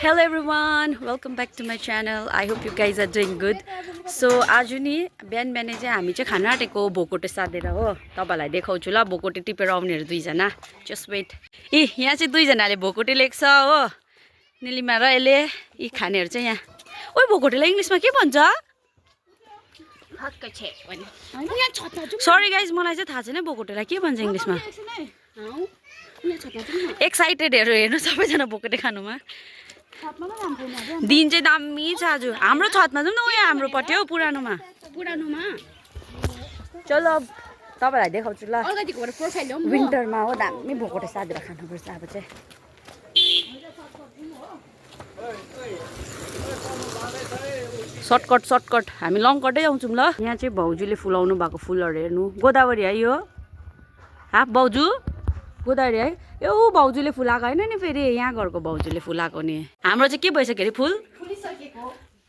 Hello everyone, welcome back to my channel. I hope you guys are doing good. So आज नि बिहान बिहानै चाहिँ हामी चाहिँ खाना आँटेको भोकोटे साधेर हो तपाईलाई देखाउँछु ल भोकोटे टिपेर आउनेहरु दुईजना जस्ट वेट ए यहाँ चाहिँ दुईजनाले भोकोटे लेख्छ हो निलिमा र यसले यी खानेहरु चाहिँ यहाँ ओइ भोकोटेलाई इंग्लिशमा के भन्छ हक्क छे भने सरी गाइज मलाई चाहिँ थाहा छैन भोकोटेलाई के भन्छ इंग्लिशमा एक्साइटेडहरु हेर्नु सबैजना भोकोटे खानुमा दिन चाहिँ दामी छ आज हाम्रो छतमा जाउँ न उयो हाम्रो पट्टि हौ पुरानोमा चलो अब तपाईलाई देखाउँछु ल अगाडिको प्रोफाइल हो विन्टरमा हो दामी भोकोटे साधेर खानुपर्छ अब चाहिँ सर्टकट हामी लङ कटै आउँछौँ ल यहाँ चाहिँ भाउजूले फुलाउनु भएको फुलहरु हेर्नु गोदावरी है यो हा भाउजू गोदावरी है यो भाउजूले फुलाएको हैन नि फेरि यहाँ घरको भाउजूले फुलाएको नि हाम्रो चाहिँ के भइसक्यो रे फुल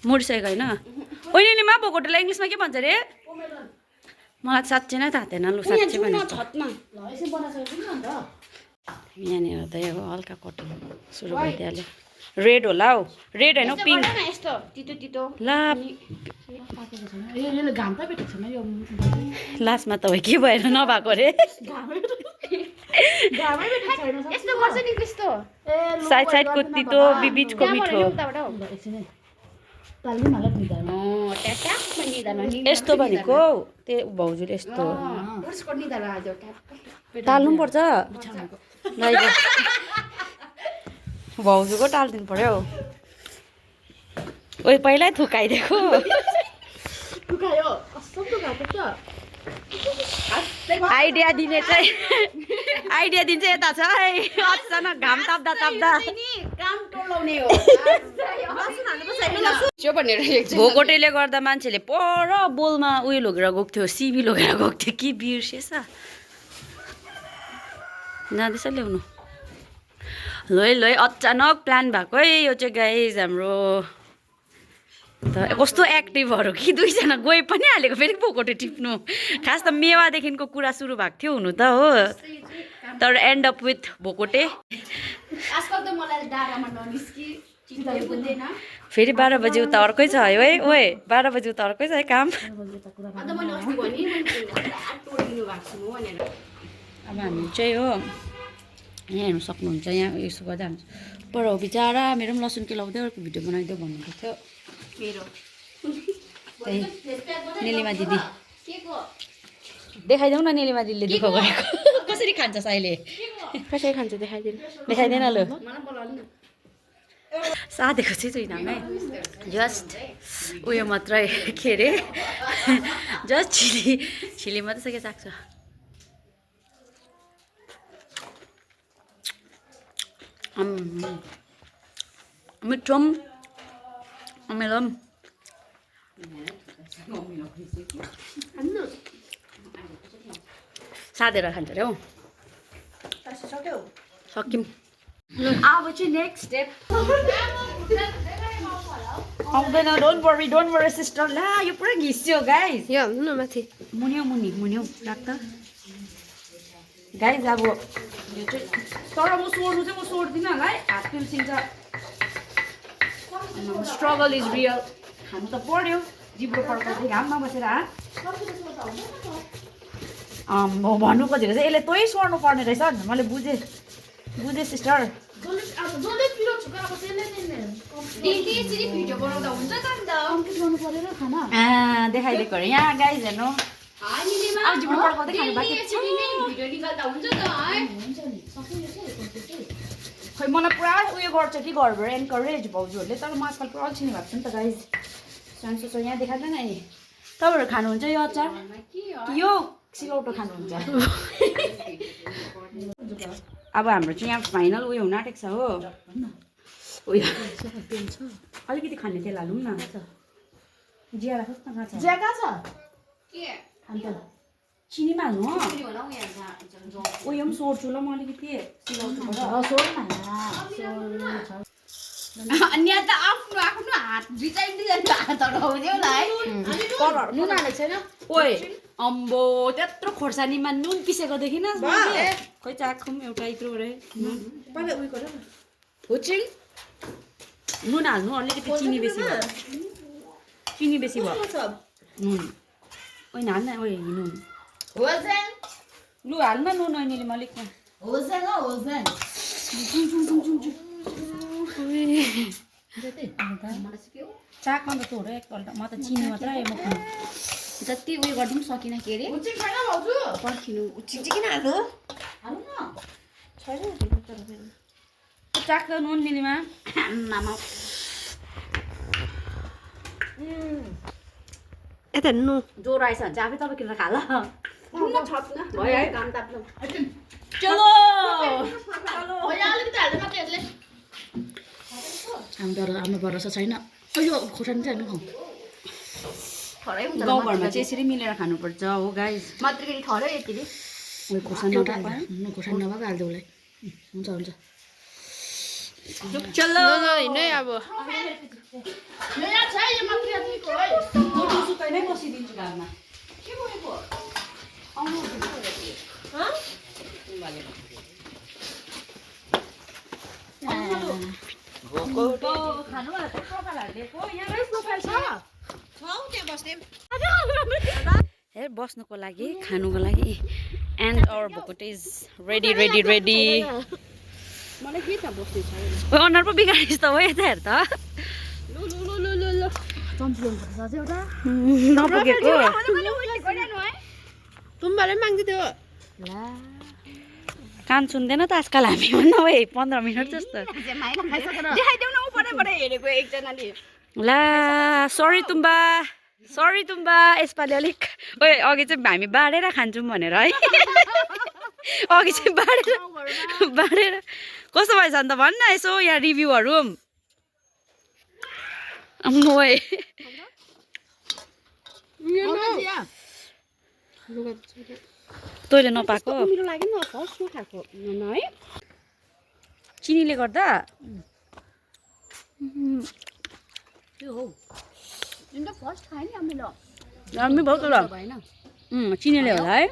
मरिसकेको हैन ओइ नि मा भोकोटेलाई इंग्लिशमा के भन्छ रे मलाई साच्चै नै थाहा थिएन लु साच्चै भनेको यहाँनिर त यो हल्का कटिङ सुरु भइदिहाल्यो रेड होला हौ रेड हैन पिङ्क यस्तो तितो तितो ला यो घाम त भेटेको छैन यो लास्टमा त के भएर नभएको रे घामै भेटेको छैन यस्तो गर्छ नि त्यस्तो साइडको तितो बिबिचको मिठो यस्तो भनेको त्यो भाउजूले यस्तो टाल्नु पर्छ भाउजूको टालिदिनु पर्यो ओइ पहिल्यै थुकाइदिएको आइडिया दिने चाहिँ आइडिया दिन्छ यता छ है अचानक घाम ताप्दा काम टोलाउने हो भोकोटेले गर्दा मान्छेले पर बोलमा उयो लगेर गएको थियो सिबी लगेर गएको थियो के बिर्सेछ जाँदैछ ल्याउनु लै अचानक प्लान भएको है यो चाहिँ गाइज हाम्रो त कस्तो एक्टिभहरू कि दुईजना गए पनि हालेको फेरि भोकोटे टिप्नु खास त मेवादेखिको कुरा सुरु भएको थियो हुनु त हो तर एन्ड अप विथ भोकोटे फेरि 12 बजे उता अर्कै छ है ओए 12 बजे उता अर्कै छ है काम अब हामी चाहिँ हो यहाँ हेर्नु सक्नुहुन्छ यहाँ यसो गर्दा हामी पर हो बिचारा मेरो पनि लसुन केलाउँदै अर्को भिडियो बनाइदियो भन्नुभएको थियो त्यही निलिमा दिदी देखाइदेऊ न निलिमा दिदीले दुःख गरेको कसरी खान्छस् अहिले कसरी खान्छ देखाइदेन ल साधेको चाहिँ छैन है जस्ट उयो मात्रै के अरे जस्ट छिली मात्रै छ के सक्छ मिठो अमिलो साधेर खान्छ रे हौ सक्यौँ अब चाहिँ नेक्स्ट स्टेप आउँदैन डोन्ट वरी सिस्टर ला यो पुरा घिस्यो गाइज यो न माथि मुन्यो राख्छ गाइज अब यो चाहिँ तर म सोड्दिनँ होला है हात पिल्सिन्छ स्ट्रगल इज रियल खानु त पर्यो जिब्रो पड्काउँदै घाममा बसेर भन्नु खोजेको चाहिँ यसले तै सोर्नु पर्ने रहेछ मैले बुझेँ सिस्टर देखाइदिएको अरे यहाँ गाइज हेर्नु अब जिब्रो पड्काउँदै खानु बाँकी खै मलाई पुरा उयो गर्छ कि घरबाट एन्करेज भाउजूहरूले तर म आजकल पुरा अल्छिनी भएको छु नि त गाइज चान्सो छ यहाँ देखाउँदैन नि तपाईँहरू खानुहुन्छ यो अचार यो सिलौटो खानुहुन्छ अब हाम्रो चाहिँ यहाँ फाइनल उयो हुन आँटेको छ हो उयो अलिकति खाने तेल हालौँ न जिया राख्नुहोस् न कहाँ छ चिनीमा हाल्नु हो उयो पनि सोड्छु ल म अलिकति अनि त आफ्नो हात बिचाइदिन्छ हात हटाउँथ्यो होला है नुन हालेको छैन ओए अम्बो त्यत्रो खोर्सानीमा नुन पिसेको देखिन खै चाखौँ एउटा यत्रो रे पहिला उयो गर हुचिङ नुन हाल्नु अलिकति चिनी बेसी भयो चिनी बेसी भयो नुन ओइ हाल्न ओइ नुन होजन लु हाल्न नुन अहिले अलिक होजन होजन चाकमा त तोड एकपल्ट म त चिनी मात्रै म खानु जति उयो गर्दिनु सकिन के अरे पर्खिनु उचिक किन हाल्नु चाक त नुन निलीमा मामा यता नु ज्वरो आएछ भने चाहिँ आफै तपाईँ किनेर खा ल भयो है काम ताप्नु चलो अलिकति हाल्नु मात्रै यसले हाम्रो भरोसा छैन यो खोर्सानी चाहिँ हामी थरै हुन्छ खाउँ गाउँघरमा चाहिँ यसरी मिलेर खानुपर्छ हो गाइस मात्र फेरि थरै यतिले उयो खोर्सानी खोर्सानी नभएको हालिदेऊ उसलाई हुन्छ हुन्छ चलो हिँड्नै अब नयाँ छ यो मात्र यतिको है सुकाइ नै बसिदिन्छु घरमा के भएको खानु हे बस्नुको लागि खानुको लागि एन्ड आवर भोकोटे इज रेडी रेडी रेडी मलाई के थाहा बस्नु छ अनुहार पो बिगारिस् त हो यता हेर त नपुगेको तुम्बाले माग्दै थियो कान सुन्दैन त आजकल हामी भन्दा है 15 मिनट जस्तो देखाइदेऊ न उ परै हेरेको एकजनाले ला सरी तुम्बा यसपालि अलिक ओए अघि चाहिँ हामी बाँडेर खान्छौँ भनेर है अघि चाहिँ बाँडेर कस्तो भएछ अन्त भन् न यसो यहाँ रिभ्यूहरू ओए तैँले नपाएको मेरो लागि न फर्स्टमा खाएको है चिनीले गर्दा त्यो हो जुन त फर्स्ट खाए नि हामीले राम्रो भयो त ल भएन चिनीले होला है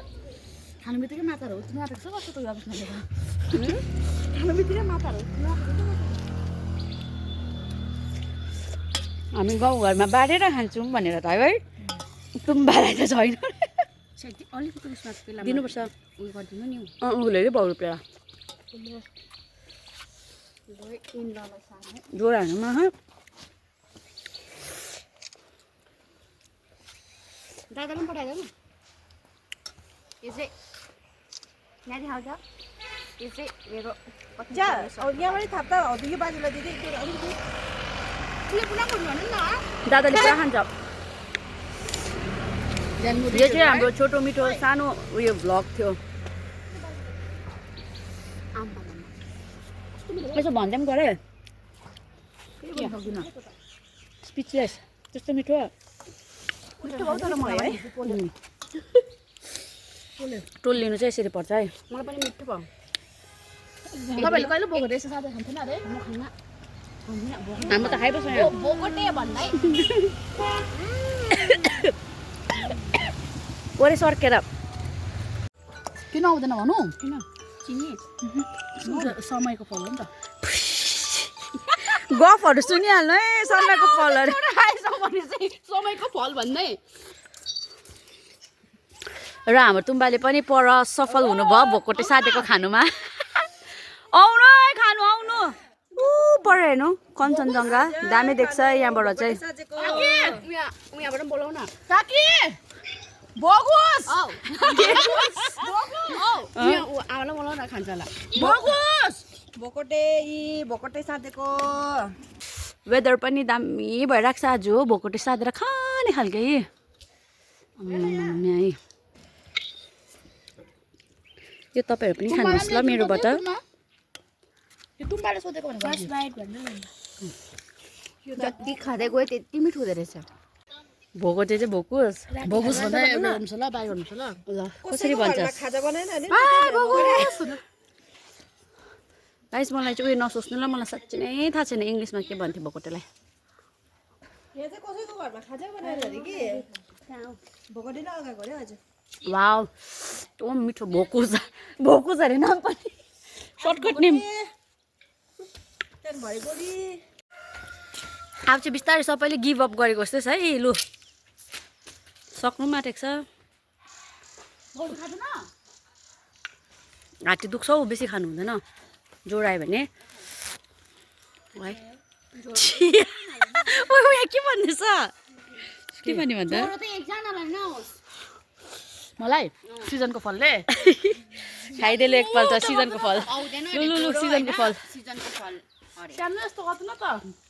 खानु बित्तिकै माताहरू हो तिमीहरू कस्तो कस्तो त अफिसमा खानु बित्तिकै माताहरू हामी गाउँघरमा बाँडेर खान्छौँ भनेर त है तुम्बालाई त छैन अलिकति उसमा त्यसलाई दिनुपर्छ उयो गरिदिनु नि उसले भाउ रुपियाँ जोर हाल्नुमा दादाले पनि पठाइदेऊ न यो चाहिँ यहाँ खाउँछ यो चाहिँ मेरो यहाँबाट थाप्दा यो बाजुलाई दिँदै अलिकति पुरा गर्नु भन न दादाले पुरा खान्छ यो चाहिँ हाम्रो छोटो मिठो सानो उयो भ्लग थियो यसो भन्दै पनि गरे स्पिचलेस त्यस्तो मिठो मिठो भयो तर मलाई है टोल लिनु चाहिँ यसरी पर्छ है मलाई पनि मिठो भयो तपाईँहरूले कहिले बोको रहेछ साथै खान्थेन अरे म खान्न हाम्रो त खाइबस्छ यहाँ बोकोटे भन्दै ओरे सर्केर किन आउँदैन भनौ किन चिनी समयको फल हो नि त गफहरू सुनिहाल्नु है समयको फलहरू समयको फल भन्दै र हाम्रो तुम्बाले पनि पर सफल हुनुभयो भोकोटे साथीको खानुमा आउनु है खानु आउनु ऊ पर हेर्नु कञ्चनजङ्घा दामी देख्छ यहाँबाट चाहिँ उहाँबाट बोलाउ न साकी बगुस आमालाई बोलाउ न खान्छ होला बगुस भोकोटे साथीको वेदर पनि दामी भइरहेको छ आज हो भोकोटे साधेर खाने खालके है यो तपाईँहरू पनि खानुहोस् ल मेरोबाट तुम्बाले सोधेको जति खाँदै गयो त्यति मिठो हुँदो रहेछ भोकोटे चाहिँ भोकुस बगुस भन्दा गर्नुहोस् ल बाई गर्नुहोस् ल ल कसरी भन्छस् गाइस मलाई चाहिँ उयो नसोच्नु ल मलाई साँच्चै नै थाहा छैन इङ्ग्लिसमा के भन्थ्यो भोकोटेलाई वाउ यस्तो मिठो भोकुस अरे नाम पनि सर्टकट नेम अब चाहिँ बिस्तारै सबैले गिभ अप गरेको जस्तो छ है लु सक्नु पनि आँटेको छ घाँटी दुख्छ हौ बेसी खानु हुँदैन ज्वरो आयो भने है के भन्दैछ के भन्ने भन्दा मलाई सिजनको फलले खाइदिएलो एकपल्ट सिजनको फल लु सिजनको फल सानो जस्तो गर्नु न त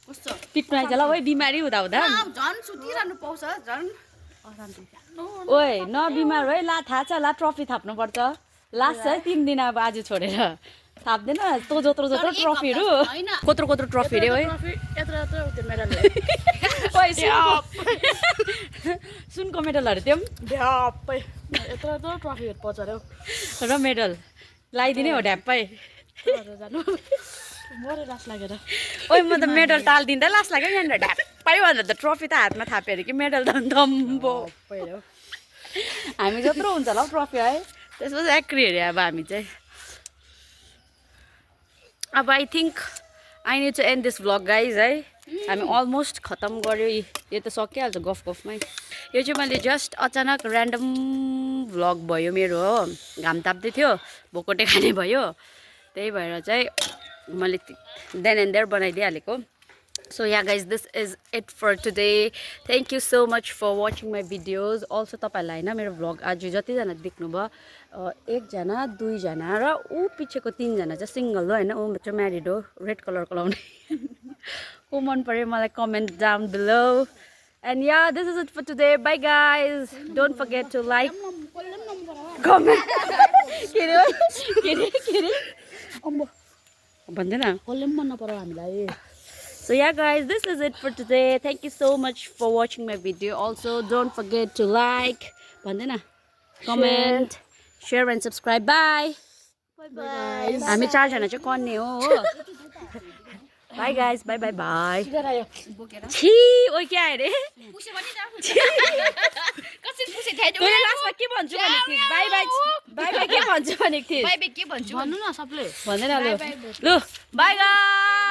कस्तो पिट्नु आइज ल ओइ बिमारी हुँदा हुँदा झन् सुतिरहनु पाउँछ झन् ओइ नबिमार है ला थाहा छ ला ट्रफी थाप्नुपर्छ लास्ट है 3 दिन अब आज छोडेर थाप्दैन तँ जत्रो ट्रफीहरू कत्रो ट्रफी रे ओइ ओइ सुनको मेडलहरू त्यो यत्रो ट्रफीहरू पाउँछ अरे र मेडल लगाइदिने हो ढ्याप्पै मरे लास लागेर ओइ म त मेडल टालिदिँदा लास लाग्यो यहाँनिर ढ्याप्पै भनेर त ट्रफी त हातमा थाप्यो अरे कि मेडल त दम्बो हामी जत्रो हुन्छ होला हौ ट्रफी है त्यसपछि एक्री अरे अब हामी चाहिँ अब I think I need to end this vlog guys है हामी अलमोस्ट खतम गऱ्यो यो त सकिहाल्छ गफमै यो चाहिँ मैले जस्ट अचानक ऱ्यान्डम भ्लग भयो मेरो हो घाम ताप्दै थियो भोकोटे खाने भयो त्यही भएर चाहिँ मैले देन एन्ड देयर बनाइदिइहालेको so yeah guys this is it for today thank you so much for watching my videos also तपाईँहरूलाई होइन मेरो भ्लग आज जतिजना देख्नुभयो 1 जना 2 जना र ऊ पछिको 3 जना चाहिँ सिङ्गल हो होइन ऊ चाहिँ म्यारिड हो रेड कलरको लाउने को मन पऱ्यो मलाई comment down below and yeah this is it for today bye guys don't forget to like comment के अरे भन्दैन कसले पनि मन नपराउ हामीलाई So yeah guys, this is it for today. Thank you so much for watching my video. Also don't forget to like, comment, share and subscribe. Bye. Bye. हामी 4 जना चाहिँ कन्ने हो Bye guys. Bye bye bye. छी ओइ के आयो रे पुसे पनि कसरी पुसे थाहा तैले लास्टमा के भन्छु भनेको थिइस् बाइ बाइ के भन्छु भनेको थिइस् बाइ बाइ के भन्छु भन्नु न सबले भन्दैन ल बाइ गाइस